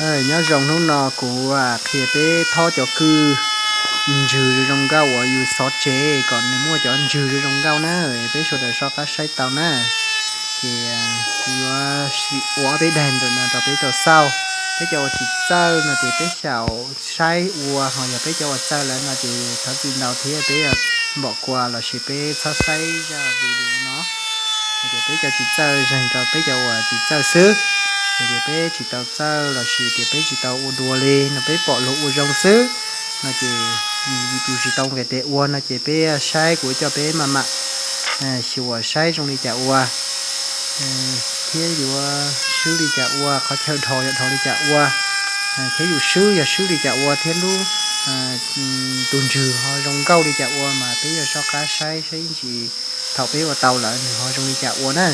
Nyob zoo, hnub no kuv qhia peb thob cov kwj ntswg zoo zoo nkauj uas yus xov tsev kom nws muaj cov ntswg zoo zoo nkauj na. Peb sawv daws soj qab saib tau na. Ces kuv yuav sim ua ob peb daim ntawm no rau peb tau xauj. Peb cov uas tsis txawj no ces peb xyaum saib ua, ho yog peb cov uas txawj lawm no ces thov txim ntau thiab peb npom kua lossis peb txhob saib zaj video no. Ces peb cov tsis txawj zeeg rau peb cov uas tsis txawj xwb. Ces peb tsis tau txawj lossis tias peb tsis tau ua dua li no, peb pom luag ua zoo xwb no ces yus tsis tau nqis tes ua no ces peb saib, kuv coj peb maj mam xyuas saib zoo li cas ua, thiab yuav swb li cas ua, qhov chaw dhos yog dhos li cas ua, thiab yus swb yog swb li cas ua thiab lub tus ntswg ho zoo nkauj li cas ua mas peb yuav soj qab saib saib ntsis thaum peb ua tau lawm nws ho zoo li cas ua na.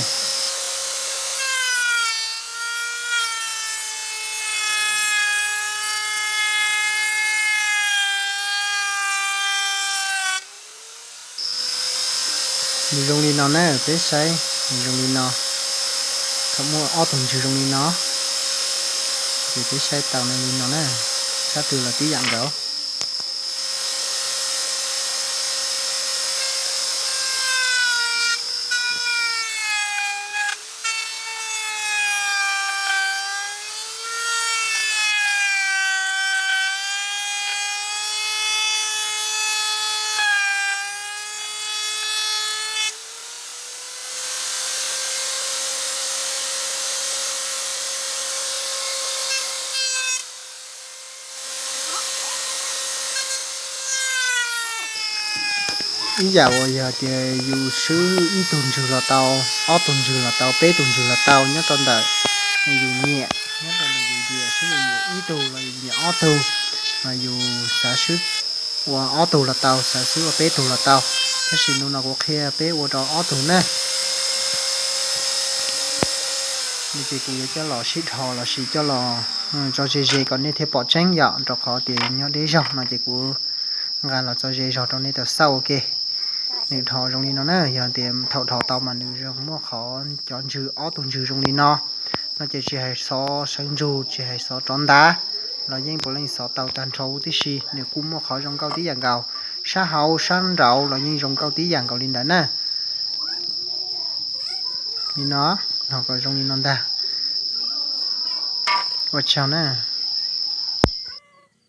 Nws zoo li no na, peb saib nws zoo li no. Thaum muaj ob tug ntswg zoo li no, ces peb saib tau nws li no na, sab twg los tib yam nkaus. Ib yam uas yog tias yus swb ib tug ntswg los tau, ob tug ntswg los tau, peb tug ntswg los tau nyob rau ntawm yus nyiam, nyob rau ntawm yus nyiam, swb yus nyiam ib tug los yus nyiam ob tug, mas yus xav swb ua ob tug los tau, xav swb ua peb tug los tau. Tab sis ntu no kuv qhia peb ua rau ob tug na. Ces kuv yuav coj los sib dhos lossis coj los tso ze ze kom nej thiaj pom tseeb yom, rau qhov tias nyob deb zaug no ces kuv nqa los tso ze zog rau nej tau xauj ua ke. Nws dhos zoo li no na, yog tias thaum dhos tau mas nws zoo muaj qhov cov ntswg, ob tug ntswg zoo li no. No ces tsis hais xov sawv ntsug, tsis hais xov rov ntav los yeej puav leej xov tau tag nrho huv tib si, nws kuj muaj qhov zoo nkauj tib yam nkaus. Sab hauv sab nraud los yeej zoo nkauj tib yam nkaus li ntawd na. Li no, dhos kom zoo li no ntag. Ua tsaug na.